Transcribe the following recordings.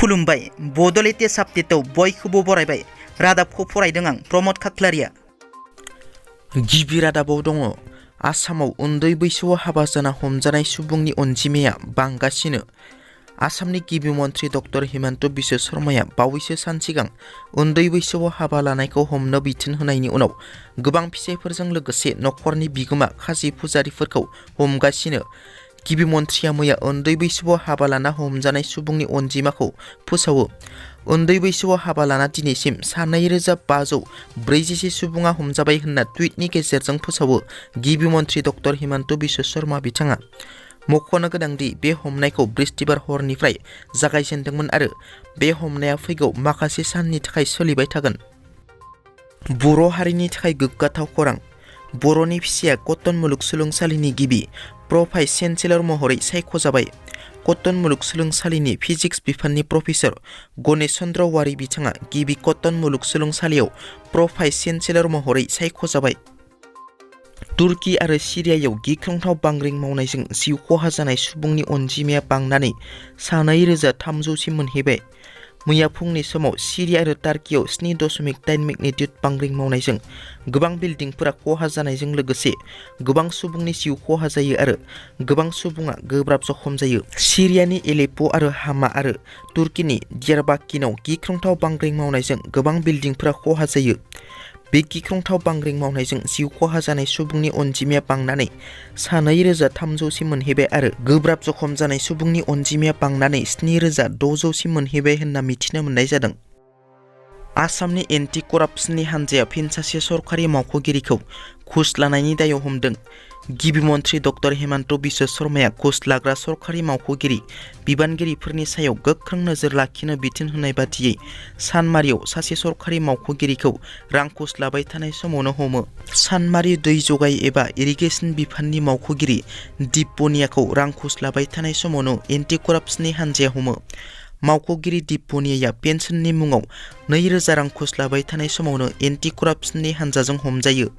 खुलुमबाय बड' लेटेस्ट आपडेटआव बयखौबो बरायबाय। रादाबखौ फरायदों आं प्रमद खाख्लारिया। गिबि रादाबाव दङ आसामाव उन्दै बैसोआव हाबा जाना हमजानाय सुबुंनि अनजिमाया बांगासिनो। आसामनि गिबि मन्थ्रि डक्टर हिमन्त बिश्व शर्माया बावैसो सान सिगां उन्दै बैसोआव हाबा लानायखौ हमनो बिथोन होनायनि उनाव गोबां फिसायफोरजों लोगोसे नखरनि बिगोमा खाजि फुजारिफोरखौ हमगासिनो। गिबि मन्थ्रिया मैया उन्दै बैसोआव हाबा लाना हमजानाय सुबुंनि अनजिमाखौ फोसावो। उन्दै बैसोआव हाबा लाना दिनैसिम 2547 सुबुङा हमजाबाय होनना टुइटनि गेजेरजों फोसावो गिबि मन्थ्रि डक्टर हिमन्त बिश्व शर्मा बिथाङा। मख'नो गोनांदि बे हमनायखौ बृहस्पतिबार हरनिफ्राय जागायजेनदोंमोन आरो बे हमनाया फैगौ माखासे साननि थाखाय सोलिबाय थागोन। बर' हारिनि थाखाय गोग्गाथाव खौरां। बर'नि फिसाया कटन मुलुगसोलोंसालिनि गिबि प्र' भाइस चेन्सेलर महरै सायख'जाबाय। कटन मुलुगसोलोंसालिनि फिजिक्स बिफाननि प्रफेसर गणेश चन्द्र वारि बिथाङा गिबि कटन मुलुगसोलोंसालियाव प्र' भाइस चेन्सेलर महरै सायख'जाबाय। तुर्की आरो सिरियायाव गिख्रंथाव बांग्रिं मावनायजों जिउ खहा जानाय सुबुंनि अनजिमाया बांनानै 2300 मोनहैबाय। मैया फुंनि समाव सिरिया आरो टार्कियाव 7.8 मेग्निट्युड बांग्रिं मावनायजों गोबां बिल्डिंफोरा खहा जानायजों लोगोसे गोबां सुबुंनि जिउ खहा जायो आरो गोबां सुबुङा गोब्राब जखम जायो। सिरियानि एलेप्प' आरो हामा आरो तुर्कीनि डियारबाकिरआव गिख्रंथाव बांग्रिं मावनायजों गोबां बिल्डिंफोरा खहा जायो। बे गिख्रंथाव बांग्रिं मावनायजों जिउ खहा जानाय सुबुंनि अनजिमाया बांनानै 2300 मोनहैबाय आरो गोब्राब जखम जानाय सुबुंनि अनजिमाया बांनानै 7600 मोनहैबाय होनना मिथिनो मोननाय जादों। आसामनि एन्टि कराप्सननि हान्जाया फिन सासे सरखारि मावख'गिरिखौ घुस लानायनि दायाव हमदों। गिबि मन्थ्रि डक्टर हिमन्त बिश्व शर्माया घुस लाग्रा सरखारि मावख'गिरि बिबानगिरिफोरनि सायाव गोख्रों नोजोर लाखिनो बिथोन होनाय बादियै सानमारियाव सासे सरखारि मावख'गिरिखौ रां घुस लाबाय थानाय समावनो हमो। सानमारि दै जगाय एबा इरिगेसन बिफाननि मावख'गिरि दिप बनियाखौ रां घुस लाबाय थानाय समावनो एन्टि कराप्सननि हान्जाया हमो। मावख'गिरि दिप बनियाया पेन्सननि मुङाव 2000 रां घुस लाबाय थानाय समावनो एन्टि कराप्सननि हान्जाजों हमजायो।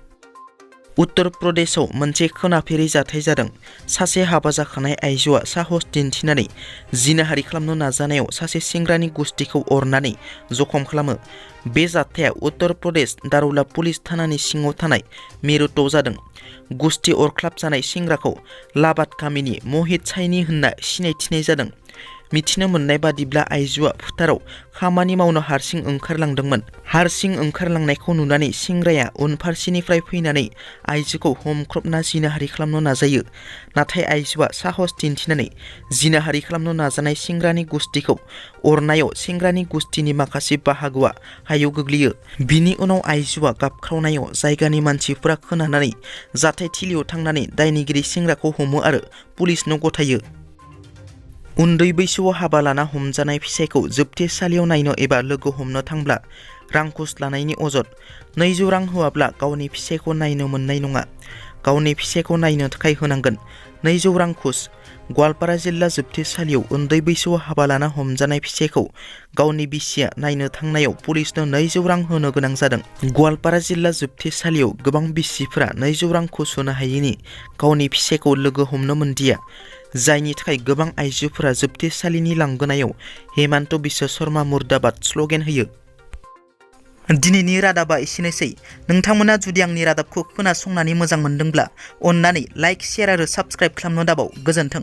उत्तर प्रदेशआव मोनसे खोनाफेरै जाथाय जादों। सासे हाबा जाखानाय आइजोआ साहस दिन्थिनानै जिनाहारि खालामनो नाजानायाव सासे सेंग्रानि गुस्थिखौ अरनानै जखम खालामो। बे जाथाया उत्तर प्रदेश दारौला पुलिस थानानि सिङाव थानाय मेरठआव जादों। गुस्थि अरख्लाबजानाय सेंग्राखौ लाबाद गामिनि महित साइनी होनना सिनायथिनाय जादों। मिथिनो मोननाय बादिब्ला आइजोआ फोथाराव खामानि मावनो हारसिं ओंखारलांदोंमोन। हारसिं ओंखारलांनायखौ नुनानै सेंग्राया उनफारसेनिफ्राय फैनानै आइजोखौ हमख्रबना जिनाहारि खालामनो नाजायो। नाथाय आइजोआ साहस दिन्थिनानै जिनाहारि खालामनो नाजानाय सेंग्रानि गुस्थिखौ अरनायाव सेंग्रानि गुस्थिनि माखासे बाहागोआ हायाव गोग्लैयो। बिनि उनाव आइजोआ गाबख्रावनायाव जायगानि मानसिफोरा खोनानानै जाथायथिलियाव थांनानै दायनिगिरि सेंग्राखौ हमो आरो पुलिसनो गथायो। उन्दै बैसोआव हाबा लाना हमजानाय फिसायखौ जोबथेसालियाव नायनो एबा लोगो हमनो थांब्ला रां घुस लानायनि अजद। 200 रां होआब्ला गावनि फिसायखौ नायनो मोननाय नङा। गावनि फिसायखौ नायनो थाखाय होनांगोन 200 रां घुस। गवालपारा जिल्ला जोबथेसालियाव उन्दै बैसोआव हाबा लाना हमजानाय फिसायखौ गावनि बिसिया नायनो थांनायाव पुलिसनो 200 रां होनो गोनां जादों। गवालपारा जिल्ला जोबथेसालियाव गोबां बिसिफोरा 200 रां घुस होनो हायैनि गावनि फिसायखौ लोगो हमनो मोनदिया, जायनि थाखाय गोबां आइजोफोरा जोबथेसालिनि लांगोनायाव हिमन्त बिश्व शर्मा मुर्दाबाद स्ल'गेन होयो। दिनैनि रादाबा एसेनोसै। नोंथांमोना जुदि आंनि रादाबखौ खोनासंनानै मोजां मोनदोंब्ला अन्नानै लाइक, शेयार आरो साबस्क्राइब खालामनो दाबाव। गोजोन्थों।